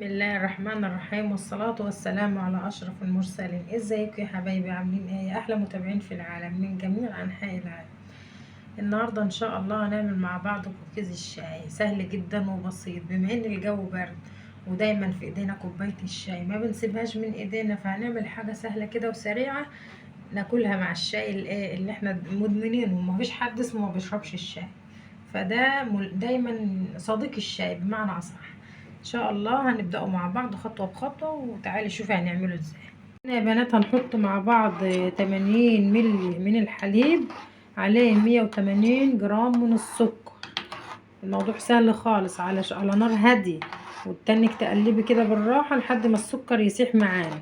بسم الله الرحمن الرحيم، والصلاة والسلام على أشرف المرسلين. ازيكم يا حبايبي؟ عاملين ايه يا أحلى متابعين في العالم من جميع أنحاء العالم؟ النهاردة إن شاء الله هنعمل مع بعض كوكيز الشاي، سهل جدا وبسيط. بما إن الجو برد ودايما في إيدينا كوباية الشاي ما بنسيبهاش من إيدينا، فهنعمل حاجة سهلة كده وسريعة ناكلها مع الشاي اللي احنا مدمنينه، ومفيش حد اسمه ما بيشربش الشاي، فده دايما صديق الشاي بمعنى أصح. ان شاء الله هنبدأه مع بعض خطوة بخطوة، وتعالي شوفي هنعمله ازاي. هنا يا بنات هنحط مع بعض 80 ملي من الحليب عليه 180 جرام من السكر. الموضوع سهل خالص، على نار هادية، وتتنك تقلبي كده بالراحة لحد ما السكر يسيح معانا.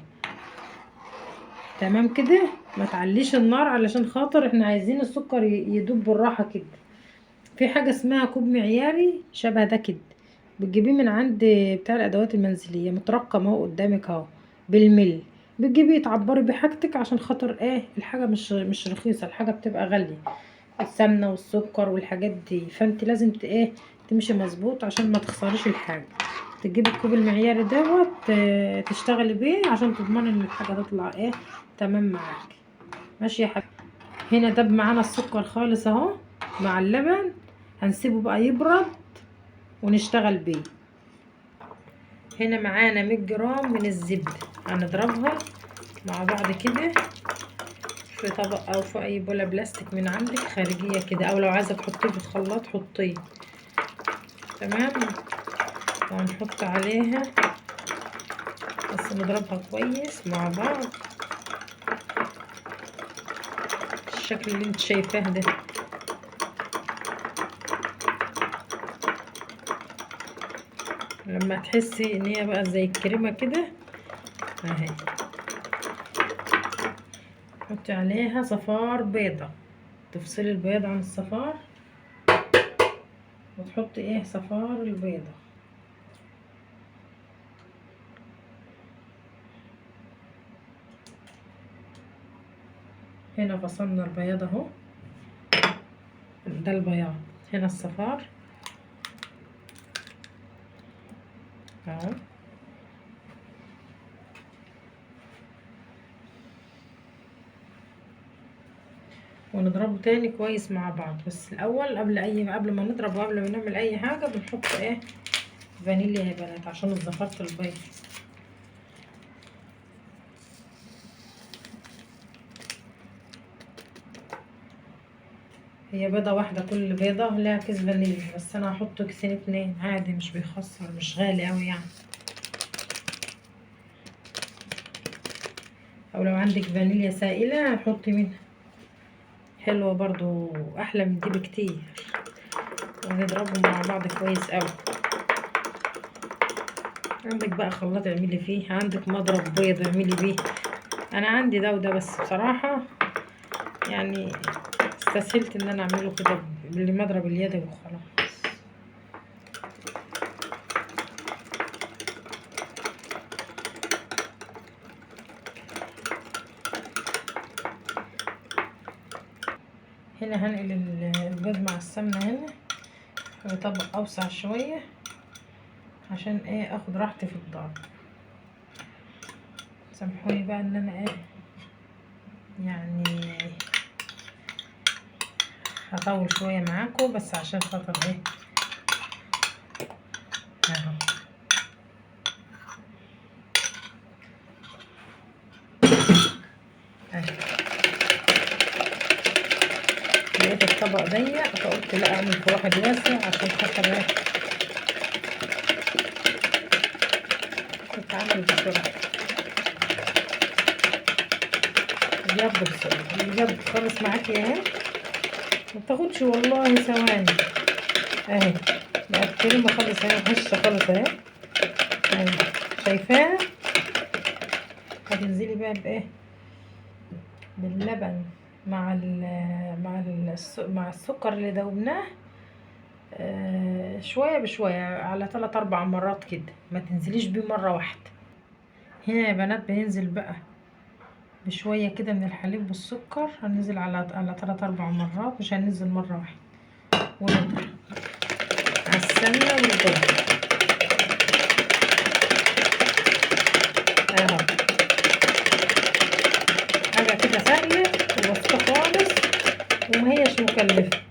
تمام كده، ما تعليش النار علشان خاطر احنا عايزين السكر يدوب بالراحة كده. في حاجة اسمها كوب معياري شبه ده كده، بتجيبيه من عند بتاع الادوات المنزلية، مترقم اهو قدامك اهو بالملي، بتجيبيه تعبري بحاجتك عشان خاطر ايه، الحاجة مش رخيصة، الحاجة بتبقى غالية، السمنة والسكر والحاجات دي، فانت لازم ايه تمشي مظبوط عشان ما تخسريش الحاجة. تجيبي الكوب المعياري دوت تشتغلي بيه عشان تضمني ان الحاجة تطلع ايه تمام معاكي. ماشي يا حبيبتي. هنا دب معانا السكر خالص اهو مع اللبن، هنسيبه بقى يبرد ونشتغل بيه. هنا معانا 100 جرام من الزبدة، هنضربها مع بعض كده في طبق او في اي بولة بلاستيك من عندك خارجية كده، او لو عايزة تحطيه في الخلاط حطيه. تمام، وهنحط عليها بس نضربها كويس مع بعض الشكل اللي انت شايفاه ده. لما تحسي ان هي بقى زي الكريمة كده اهي، حطي عليها صفار بيضة، تفصلي البيض عن الصفار وتحطي ايه صفار البيضة. هنا فصلنا البياض اهو، ده البياض، هنا الصفار اهو. ونضربه تاني كويس مع بعض. بس الاول قبل ما نضرب وقبل ما نعمل اي حاجة بنحط ايه فانيليا يا بنات عشان الزفاره البيض. هي بيضة واحدة، كل بيضة لها كيس فانيليا، بس انا هحط كيسين 2 عادي، مش بيخسر، مش غالي قوي يعني. او لو عندك فانيليا سائله حطي منها، حلوة برضو احلى من دي بكتير. ونضربهم مع بعض كويس قوي. عندك بقى خلاط اعملي فيه، عندك مضرب بيض اعملي بيه. انا عندي ده وده، بس بصراحة يعني استسهلت ان انا اعمله كده بالمضرب اليدوي وخلاص. هنا هنقل البيض مع السمنة هنا في طبق اوسع شوية عشان ايه اخد راحتي في الضرب. سامحوني بقى ان انا ايه يعني هطول شوية معاكم، بس عشان خاطر ايه اهو. لقيت الطبق ضيق فقلت لا اعمل في واحد واسع عشان خاطر ايه تتعمل بسرعة، بيض بسرعة، البيض خالص معاكي اهي، ما بتاخدش والله ثواني اهي، بقت كريمة خالص اهي، هشه خالص اهي اهي، شايفاها؟ هتنزلي بقى بايه؟ باللبن مع ال مع ال مع السكر اللي دوبناه شوية بشوية على 3-4 مرات كده، ما تنزليش بيه مرة واحدة. هنا يا بنات بننزل بقى بشوية كده من الحليب والسكر، هننزل على 3-4 مرات، مش هننزل مرة واحدة. ونضرب على السمنة والبيض.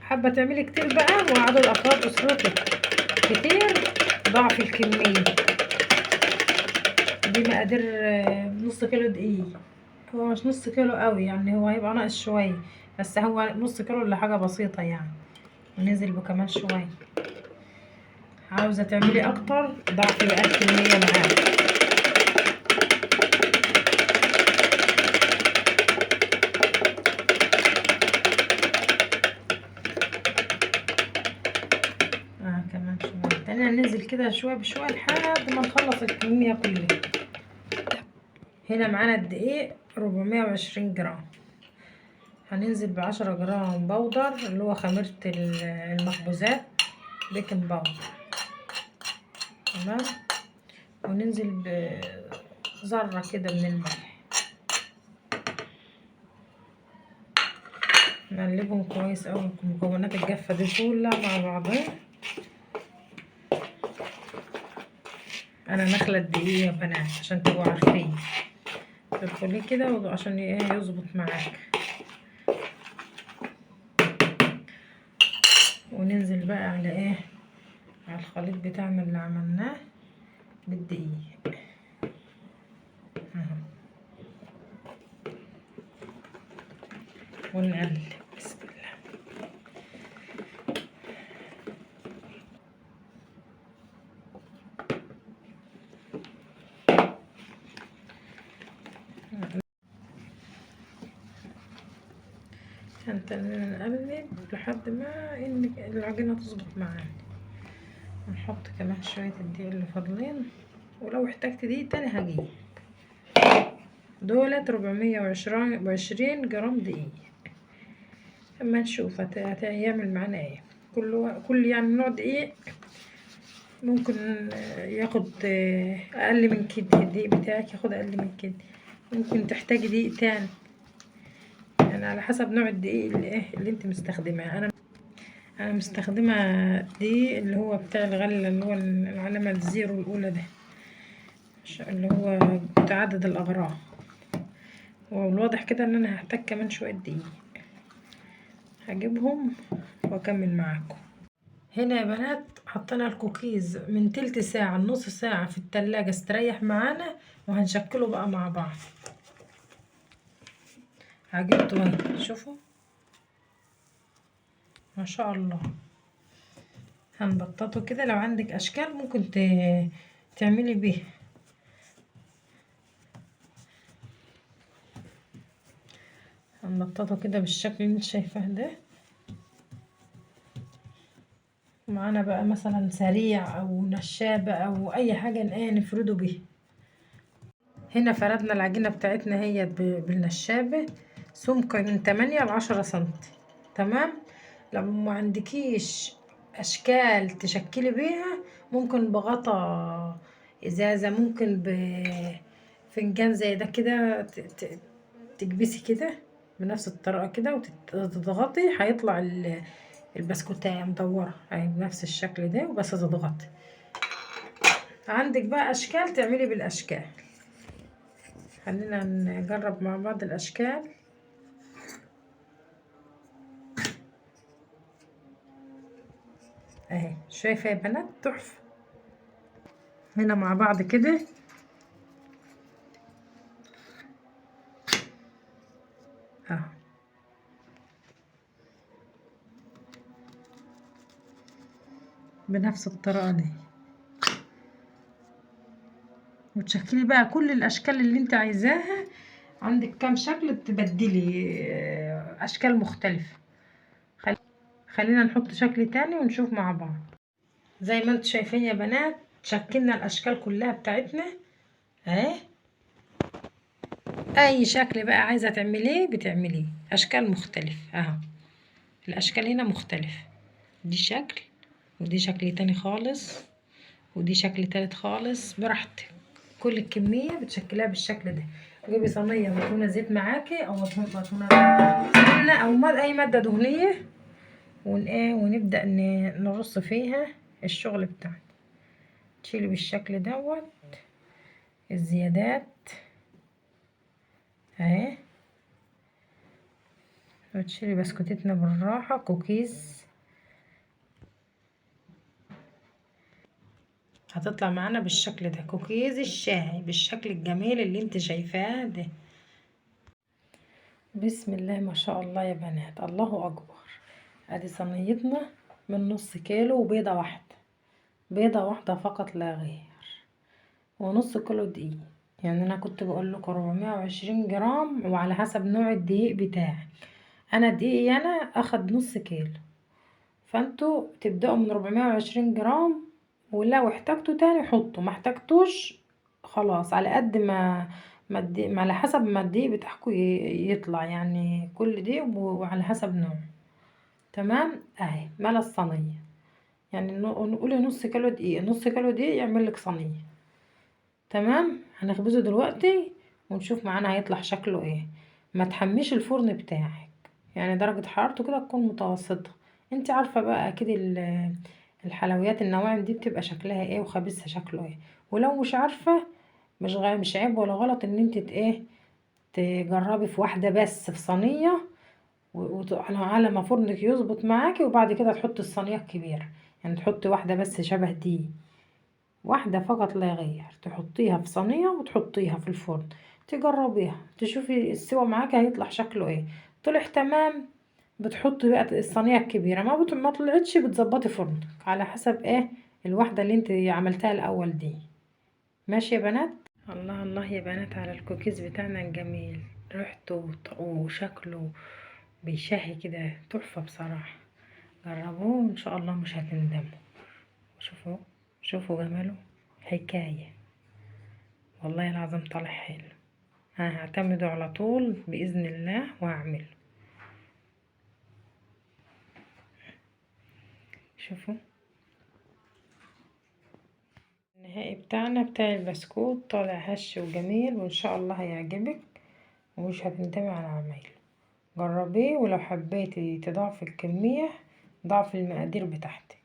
حابة تعملي كتير بقى وعدد افراد اسرتك كتير ضعف الكمية دي. مقادير نص كيلو دقيق، هو مش نص كيلو قوي يعني، هو هيبقى ناقص شوية، بس هو نص كيلو ولا حاجة بسيطة يعني، وننزل بكمان شوية. عاوزة تعملي اكتر ضعفي بقى الكمية معاك. كمان شوية تاني، هننزل كده شوية بشوية لحد ما نخلص الكمية كلها. هنا معانا الدقيق 420 جرام، هننزل ب10 جرام بودر اللي هو خميرة المخبوزات baking powder، تمام. وننزل بذرة كده من الملح، نقلبهم كويس اوي المكونات الجافة دي كلها مع بعضها. انا نخلة الدقيق يا بنات عشان تبقوا عارفين، تدخليه كده عشان ايه يظبط معاك. وننزل بقى على ايه، على الخليط بتاعنا اللي عملناه بالدقيق اهو، ونقلب. بسم الله. نقلب لحد ما ان العجينة تظبط معانا. نحط كمان شوية الدقيق اللي فاضلين، ولو احتجت دقيق تاني هجيب. دولت 420 جرام دقيق. اما نشوف هيعمل معانا ايه. كل يعني نوع دقيق ممكن ياخد اقل من كده، الدقيق بتاعك ياخد اقل من كده، ممكن تحتاجي دقيق تاني يعني على حسب نوع الدقيق اللي انت مستخدماه. انا مستخدمة دقيق اللي هو بتاع الغلة، اللي هو العلامة الزيرو الاولى ده، اللي هو متعدد الاغراض. والواضح كده ان انا هحتاج كمان شوية دقيق، هجيبهم واكمل معاكم. هنا يا بنات حطينا الكوكيز من تلت ساعة لنص ساعة في التلاجة، استريح معانا، وهنشكله بقى مع بعض. عجبته اهي، شوفوا ما شاء الله. هنبططه كده، لو عندك اشكال ممكن تعملي بيه. هنبططه كده بالشكل اللي انت شايفاه ده. معانا بقى مثلا سريع او نشابه او اي حاجة نفرده بيه. هنا فردنا العجينة بتاعتنا هي بالنشابه، سمك من 8 ل10 سنتي، تمام. لو ما عندكيش اشكال تشكلي بيها ممكن بغطا ازازة، ممكن بفنجان زي ده كده تكبسي كده بنفس الطريقة كده وتضغطي، هيطلع البسكوتايه مدورة اهي بنفس الشكل ده، وبس تضغطي. عندك بقى اشكال تعملي بالاشكال. خلينا نجرب مع بعض الاشكال. اهي شايفه يا بنات تحفة. هنا مع بعض كده اهو. بنفس الطريقة دي، وتشكلي بقى كل الاشكال اللي انت عايزاها. عندك كام شكل تبدلي اشكال مختلفة. خلينا نحط شكل تاني ونشوف مع بعض. زي ما انتم شايفين يا بنات شكلنا الاشكال كلها بتاعتنا اهي. اي شكل بقى عايزه تعمليه بتعمليه، اشكال مختلفة اهو. الاشكال هنا مختلفة، دي شكل ودي شكل تاني خالص ودي شكل تالت خالص، براحتك. كل الكمية بتشكلها بالشكل ده. جيبي صينية مدهونه زيت معاكي او مدهونه سمنه او اي مادة دهنية، ونبدا نرص فيها الشغل بتاعنا. تشيلي بالشكل دوت الزيادات اهي، وتشيلي بسكوتتنا بالراحة. كوكيز هتطلع معانا بالشكل ده، كوكيز الشاي بالشكل الجميل اللي انت شايفاه ده. بسم الله ما شاء الله يا بنات، الله اكبر. ادي صينيتنا من نص كيلو وبيضة واحدة، بيضة واحدة فقط لا غير، ونص كيلو دقيق. يعني انا كنت بقول لكم 420 جرام، وعلى حسب نوع الدقيق بتاعك. انا دقيقي انا اخد نص كيلو، فانتوا تبدأوا من 420 جرام، ولو احتاجتوا تاني حطوا، ما احتاجتوش خلاص على قد ما ما الدقيق، على حسب ما الدقيق بتاعكم يطلع، يعني كل دقيق وعلى حسب نوعه. تمام اهي ملا الصينية، يعني نقولي نص كيلو دقيق، نص كيلو دقيق يعمل لك صينية. تمام هنخبزه دلوقتي ونشوف معانا هيطلع شكله ايه. ما تحميش الفرن بتاعك، يعني درجة حرارته كده تكون متوسطة. انت عارفة بقى اكيد الحلويات النواعم دي بتبقى شكلها ايه وخبيزها شكله ايه، ولو مش عارفة مش عيب ولا غلط ان انت ايه تجربي في واحدة بس في صينية، على ما فرنك يظبط معاكي، وبعد كده تحطي الصينية الكبيرة. يعني تحطي واحدة بس شبه دي، واحدة فقط لا غير، تحطيها في صينية وتحطيها في الفرن، تجربيها تشوفي السوا معاكي هيطلع شكله ايه. طلع تمام بتحطي بقى الصينية الكبيرة، ما طلعتش بتظبطي فرنك على حسب ايه الواحدة اللي انت عملتها الاول دي. ماشي يا بنات. الله الله يا بنات على الكوكيز بتاعنا الجميل، ريحته وشكله بيشهي كده، تحفة بصراحة. جربوه ان شاء الله مش هتندموا. شوفوا شوفوا جماله، حكاية والله العظيم، طالع حلو. انا هعتمده على طول بإذن الله وهعمله. شوفوا النهائي بتاعنا بتاع البسكوت طالع هش وجميل، وان شاء الله هيعجبك ومش هتندمي على عمايله. جربيه، ولو حبيتي تضاعفي الكمية ضعفي المقادير بتاعتك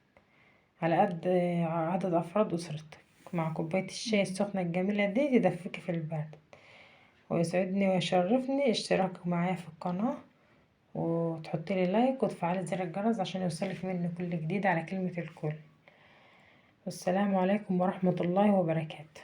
على قد عدد افراد اسرتك، مع كوباية الشاي السخنة الجميلة دي تدفيكي في البرد. ويسعدني ويشرفني اشتراكك معايا في القناة، وتحطي لي لايك وتفعلي زر الجرس عشان يوصلك مني كل جديد على كلمة الكل. والسلام عليكم ورحمة الله وبركاته.